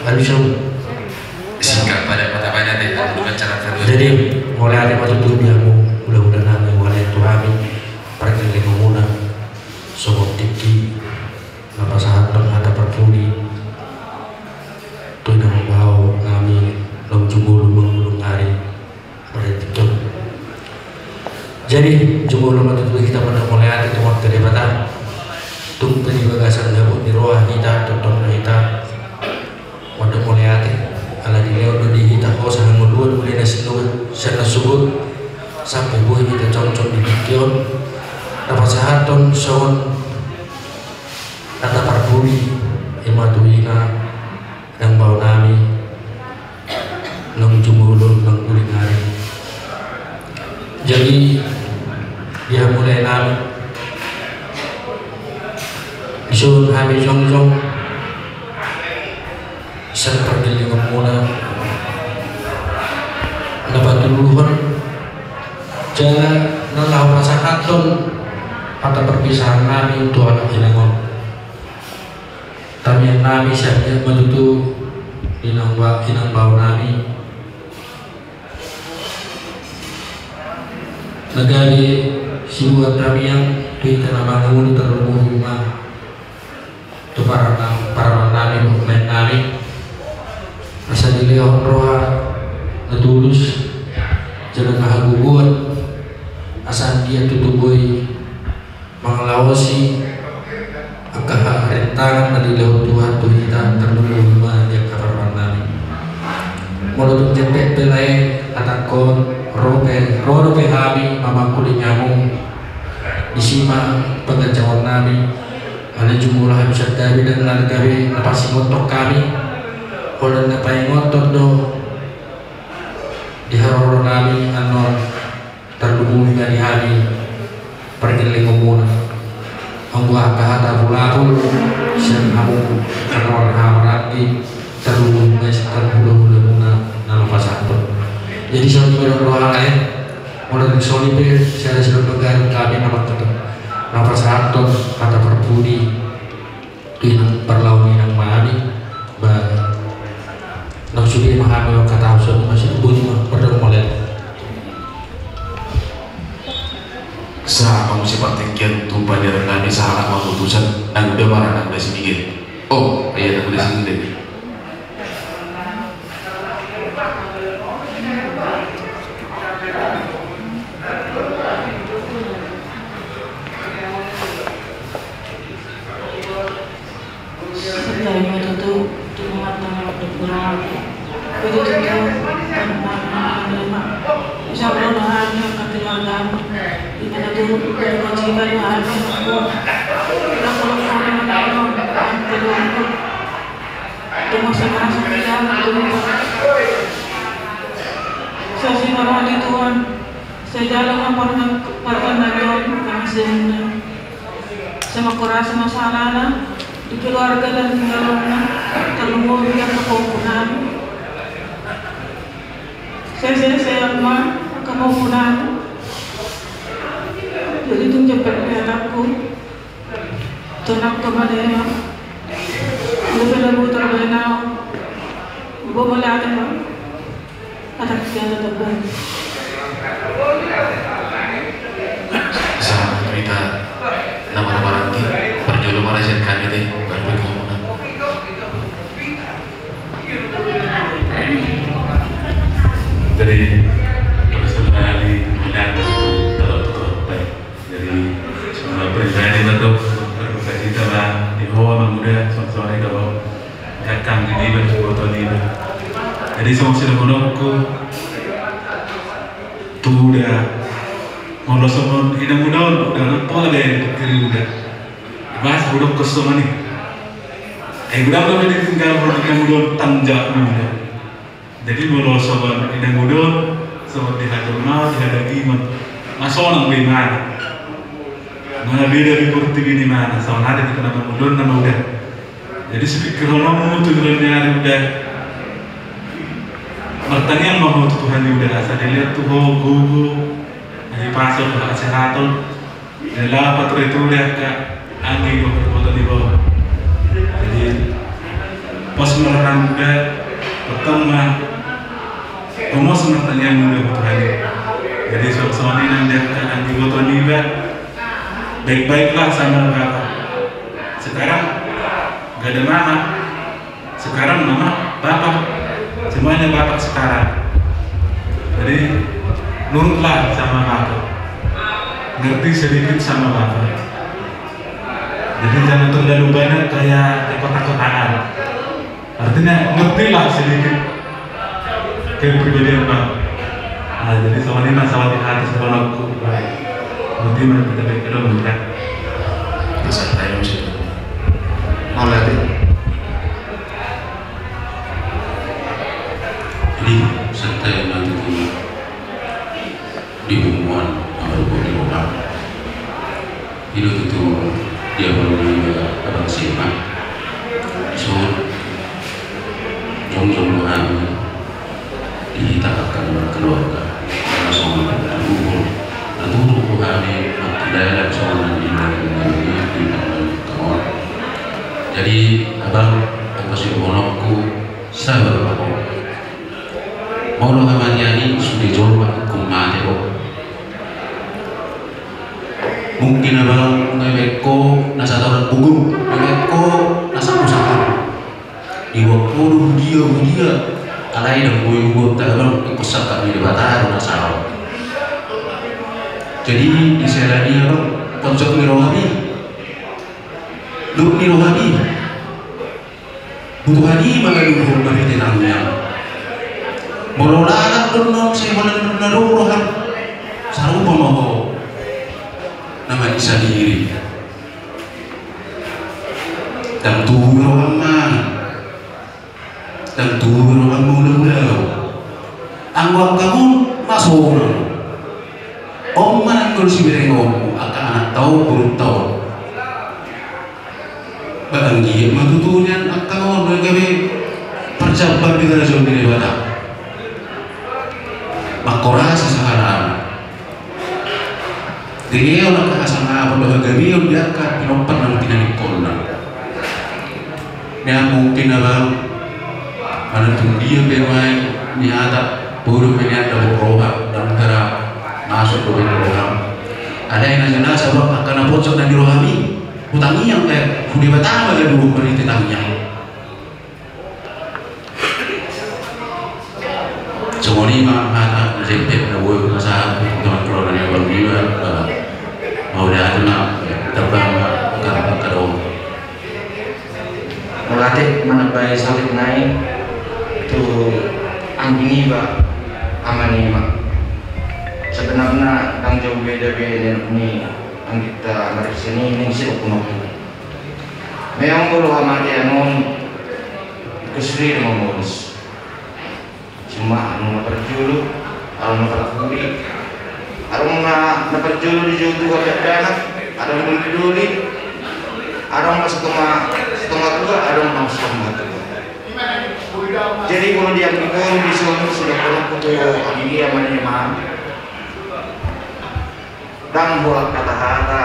Alu, Sam. Singkat padat, padat, padat, ya. Jadi, mauliate ma tutu di hamu hulahula nami, mauliate tu hami, pargellengonmuna, songon tingki na pasahathon hata parpudi tu inang bao nami, naung jumolo mangulung ari. Jadi, jumolo ma tutu hita mandok mauliate tu Amanta Debata. Tung pe di bagasan gabut ni roha hita, tongtong hita mandok mauliate. Ala dilehon do di hita hosa hangoluan, uli na sinuan, sian na sogot, sampe boi hita jongjong di tingki on. Na pasahathon songon hata parpudi, ima tu inang bao nami, naung jumolo mangulung ari. Jadi, di hamu lae nami, dison hami jongjong, sian pargellengonmuna, na patuluhon, jala na laho pasahathon hata parpisahan nami tu anak inang on. Tamiang nami, sai ma tutu inang ba-, inang bao nami. Na gabe Sibuan tamiang tu hita na mangolu, tarlumobi ma tu para, paramanami, dohot umbahen nami, asa dilehon roha na tulus jala na hagogoon, asa anggiat tutu boi mangalaosi angka harintangan na dilehon Tuhan tu hita, tarlumobi ma di angka paramanami. Molo tung jempek pe lae hatangkon, ro pe, ro dope hami mamangkulingi hamu. Disi ma pangajahon nami. Alai jumolo hami santabi ndang na gabe na pasingothon hami, holan na paingothon do di haroro nami annon. Tarlumobi ma di hami pargellengonmuna. Anggo angka hata bulabul sian hamu, angka na marhahamaranggi, tarlumobi ma sian angka hulahulamuna na laho pasahathon. Jadi songon i ma dok roha lae, molo tung songon i pe sada sidok panggabean hami na mangkatai, na pasahathon hata parpudi. Inang parlahon inang ma hami, ba, na sude ma hami mangkatahon songon i, masih boti ma, pardongan mauliate. Sahat ma muse partingkian tu pajaran nami sahalak ma putusan, nang uda ma ra nang uda si Miguel. Oh, iya, nang uda si Miguel. Santabi ma tutu, tu mata na dohot roha. Tutu, tutu, ma, ma, ma, ma. Bisa berdoa hami angka keluargamu. Di mana tu, kewajiban hami. Kita kalau orang orang keluarga. Tunggu sekarang sudah, tunggu. Saksi marah di Tuhan. Sai jalo ma parman-, parmandanion, kami sehingga. Sai mangkorasi ma sahalana di keluarga dan tinggalonna, tarlumobi di angka pahompunami. Sai sehat-sehat ma angka pahompunami. Jadi tung jempek pe anakku. Tonang ke mana ya? Udah pada mutar bae nau. Bawa melihat apa? Ada kegiatan apa? Sahat ma tu hita na marhahamaranggi, parjolo ma ra sian hami te, baru pe kamu na. Jadi, personali, menang, kalau tuh, baik. Jadi, semoga pribadi ma tu, berduka cita ma di ho amang uda, songon i do ho. Gakkang di iba, di boto niba. Jadi, songon sidohononku tu uda, molo songon inang uda on, uda nang pola be dipikiri uda. Bahas uda kosongan i. Eh, uda, uda ditinggal, uda, uda tanggung jawab uda. Jadi molo songon inang uda on, songon di hajolmaon, di hadagiman, na sonang be imana. Mana beda di portibi ni imana, songon ada di kena mangudon nama uda. Jadi sipikirhononmu tu joloan ni ari uda. Martangiang ma ho tu Tuhan ni uda, asa dilehon tu ho gogo, hahipason, hasehaton. Jala pature-ture angka anggi dohot boto niba on. Jadi pos ma roham uda, pertama pos ma roham uda, boto hami. Jadi songon i nang di angka anggi boto niba, baik-baiklah sama bapak. Sekarang gak ada mama. Sekarang mama, bapak, semuanya bapak sekarang. Jadi nurutlah sama bapak. Ngerti sedikit sama bapak. Jadi jangan terlalu banyak kayak kekota-kotaan. Artinya ngertilah sedikit kepribadian bapak. Nah, jadi songon i ma sahat di hata sidohononku. Ngerti ma kita baik kedua mendekat. Masa tayo sih. Malah deh. Jadi santai ma tutu di punguan na marhobas di rumah. I do tutu dia baru dia abang siapa. So jongjong do hami di hita angka keluarga. Karena songon na tutu, na tutu do hami mangkidalan songon na di dalam di dalam. Jadi abang, anggo sidohononku, sabar ma ho. Molo hamatian i sude jolma ingkon mate ho. Mungkin abang nunga dibaen ho na sataonan gogom, nunga dibaen ho na sausaha. Diboan ho do hudia hudia, alai ndang boi huboan abang, ingkon sangkap ni Debata do na saut. Jadi di sela ni abang, pojok ni rohami, dohot ni rohami, butuhon i ma ganup marhite tangiang. Molo lalat do annon sai holan do na dong roham, sarupa ma ho na mate sandiri. Ndang tubu roham ma, ndang tubu roham ma ulaon. Anggo angka on ma sonang. On ma nanggo siberengom angka anakta on, borunta on. Ba anggiat ma tutu nian angka on gabe parjambar di harajaon ni Debata. Mangkorasi sahalana. Dilehon angka hasangapon dohot hagabeon di angka pinompar na tinadingkonna. Nian mungkin abang, manang tung dia pe nuaeng, nian podo pe nian dapot roha, ndang hera masuk dope roha. Alai na jelas abang, angka na pojok na di rohami, hutangiang pe hu Debata ma ganup marhite tangiang. Songon i ma hata na jempek na boi hupasahat tu teman keluarga ni abang Iwan, eh, mauliate ma, eh, tarbang ma, angka, angka dong. Mauliate manambai saluhutna i tu anggi niba, ama niba. Sebenarna ndang jauh beda be ninna ni angginta marisi ni ning si oku noku. Memang molo hamatean on ingkon sude do mamolus. Cuma adong na parjolo, adong na parpudi. Adong na, na parjolo dijou Tuhan dakdanak, adong doli-doli, adong na satonga, satonga tua, adong na satonga tua. Jadi molo di anggi on dison sudah pernah kutu anggi ama niba. Ndang holan hata-hata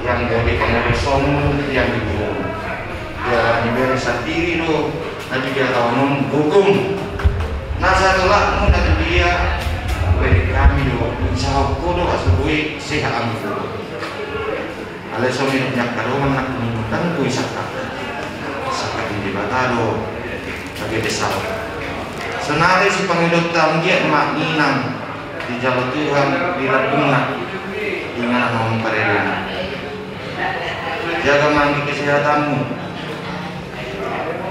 yang jadi pengurusonmu yang dibuat. Ia diberi sandiri do na di dia taonon hukum. Na satolakmu na tu dia, beri kami do, insya Allah do, asa boi sehat anggi. Alai songon i do nian angka dongan nangkin, ndang boi sangkap. Sangkap ni Debata do. Gabe besar. Sonari sipangidoonta anggiat ma inang dijalo Tuhan di lambungna, di inganan on paredena. Jaga ma anggi kesehatanmu.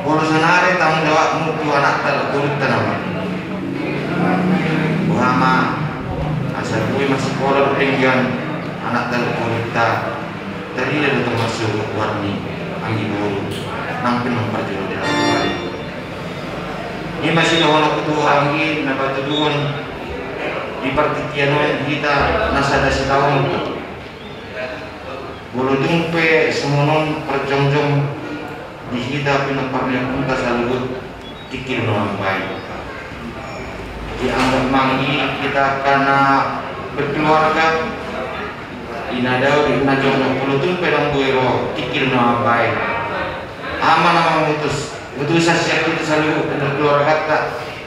Molo sonari tanggung jawabmu tu anakta dohot borunta nama. Boha ma, asa boi masikola dohot denggan anakta dohot borunta. Tarida do tong marsogot goar ni anggi boru nang pe nang parjolo di anggi. I ma sidohononku tu ho anggi na patuduhon di partingkian on hita na sada sitaonon. Molo tung pe songon on parjongjong di hita pinompar ni ompunta saluhut, tingki do na mambahen. Dianggap ma i hita angka na berkeluarga, ina daud, ina jongjong, molo tung pe ndang boi ro, tingki do na mambahen. Aha ma na mamutus, mutusan sian hita saluhut na berkeluarganta,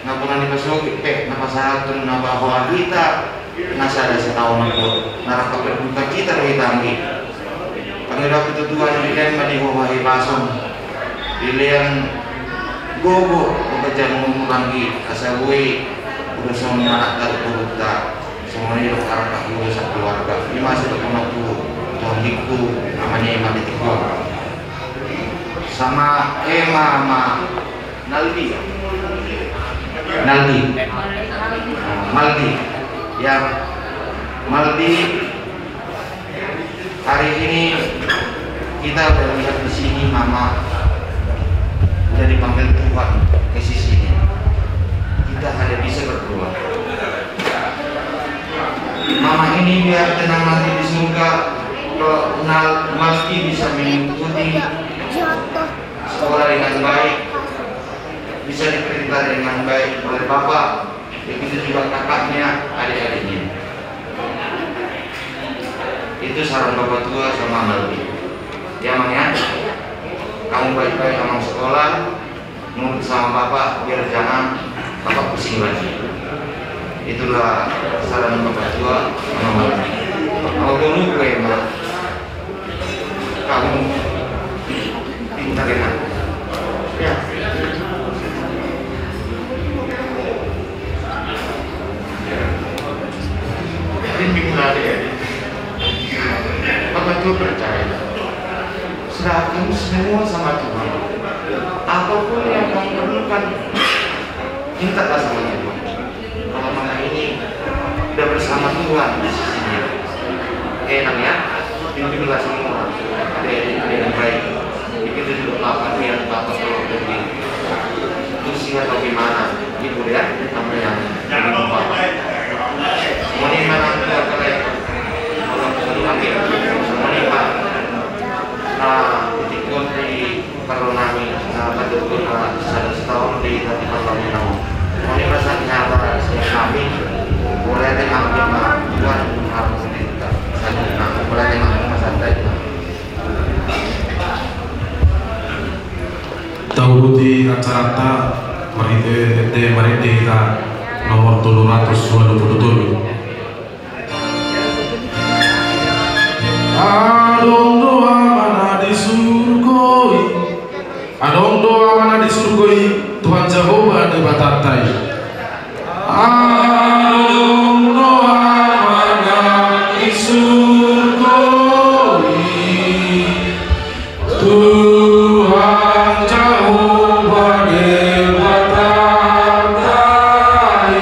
na bona ni pasogit pe na pasahathon na bahwa hita na sada sitaonon do, na rap berduka cita do hita anggi. Pangidoanku tu Tuhan, dilehon ma di ho hahipason, dilehon gogo, pekerjaan umum anggi, asa boi uruson anakta dohot borunta, songon i do harapan ni sakeluarga. I ma sidohononku tu anggingku, ama niba di tingki on. Sama, eh, ma, ma, Naldi. Naldi. Maldi. Ya. Maldi. Hari ini kita udah lihat di sini, Mama udah dipanggil Tuhan ke sisinya. Kita hanya bisa berdoa. Mama ini biar tenang nanti di surga. Kalau Nal-, Maldi bisa mengikuti sekolah dengan baik, bisa diperintah dengan baik oleh Bapak, begitu juga kakaknya, adik-adiknya. Itu saran Bapak Tua sama Maldi. Ya, Mang, ya. Kamu baik-baik, Amang, sekolah, nurut sama Bapak, biar jangan Bapak pusing lagi. Itulah saran Bapak Tua sama Maldi. Mau dulu gue, Mak. Lu percaya. Serahkan semua sama Tuhan. Apapun yang kamu perlukan, mintalah sama Tuhan. Kalau malam ini udah bersama Tuhan di sisinya, enak ya, pimpinlah semua adik-adik dengan baik. Begitu juga Bapak, ya, Bapak kalau pergi pusing atau gimana, hibur ya, sama yang mendukung Bapak. Semua ini mana Tuhan kalian. Kalau perlu lagi, semua ini Pak. Nah, titik di Parlo nami, na mandok, na sada setahun di hati parlo nami. Mone ma sahata sian hami, mauliate ma di Tuhan, mauliate ma. Tahuti acaranta marhite, marhite hita nomor tolu ratus dua puluh tolu. Adong do Ama na di surgo i. Adong do Ama na di surgo i, Tuhan Jahowa Debatanta i. Adong do Ama na di surgo i. Tuhan Jahowa Debatanta i.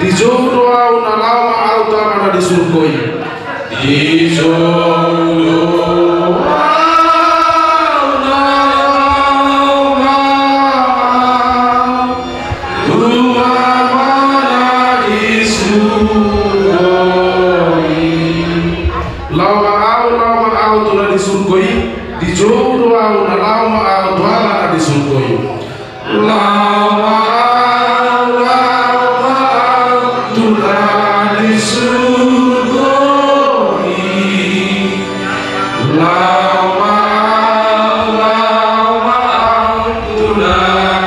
Dijou do ahu na laho ma ahu tu Ama na di surgo i. Dijou do ahu na laho ma ahu tu Ama na di surgo i. Laho ma ahu, laho ma ahu tu na di surgo i, dijou do ahu na laho ma ahu tu Ama na di surgo i. Laho ma ahu, laho ma ahu tu na di surgo i. Laho ma ahu, laho ma ahu tu na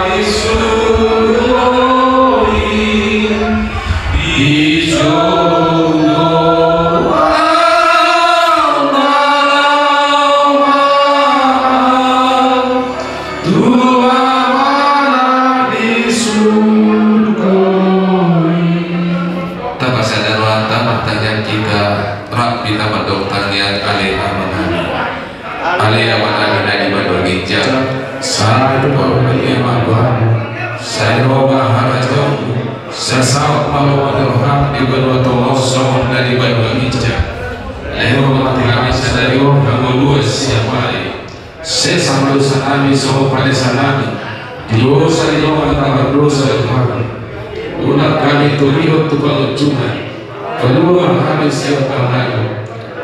di surgo i. Dijou do ahu na laho ma ahu tu Ama na di surgo i. Tapasada rohanta, martangiang hita, rap hita mandok tangiang. Ale Amanami. Ale Amanami na di banua ginjang, sai dipaboa ma goarmu, sai ro ma harajaonmu, sai saut ma lomo ni roham di banua tonga on songon na di banua ginjang. Lae ro ma hami sadari on hangoluan siapari. Sesa ma dosanami songon panesanami di dosa ni dongan na mardosa tu hami. Unang hami togihon tu pangunjunan. Palua ma hami sian pangago.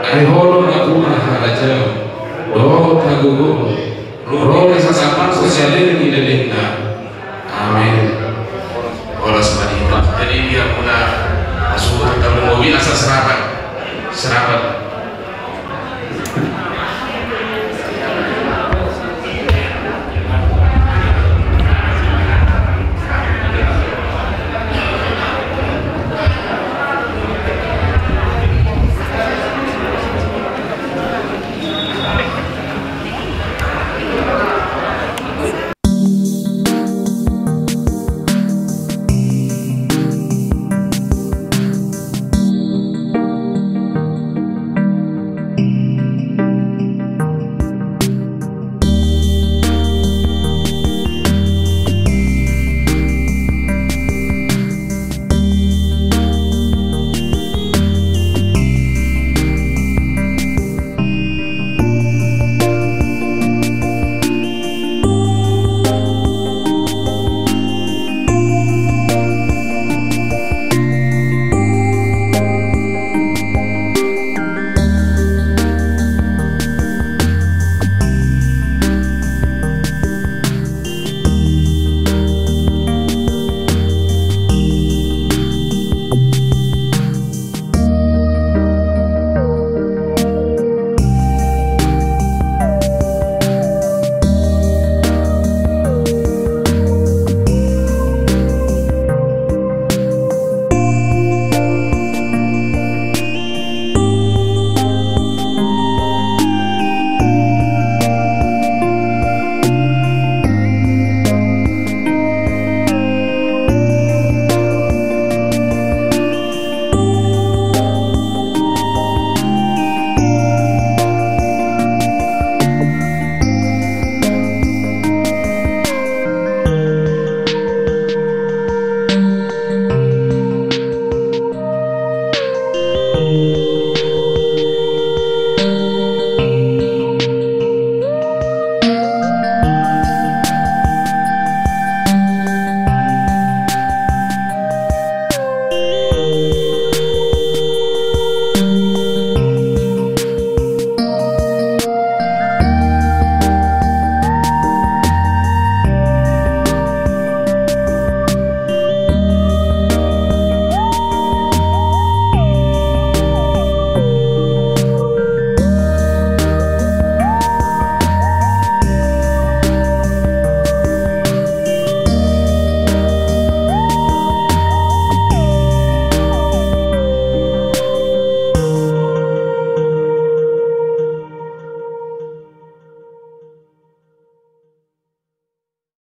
Ai Ho do nampuna harajaon dohot hagogoon, ro ma i sasapangkon saleleng ni lelengna. Amen. Horas ma di hita. Jadi dia muna masuk ke dalam mobil asa serapan. Serapan.